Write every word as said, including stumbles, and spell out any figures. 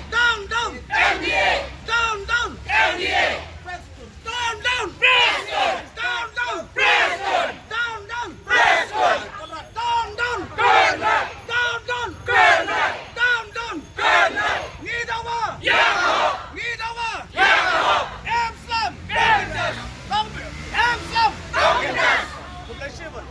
Down, down! N D A! Down, down! N D A! Down, down! Press on! Down, down! Press on! Down, down! Press on! Down, down! Down, down! Down, down! Down, down! Ngi dawa! Ïa ka hok! Ngi dawa! Ïa ka hok! M Slam! Down! M Slam! Down! Khublei shibun.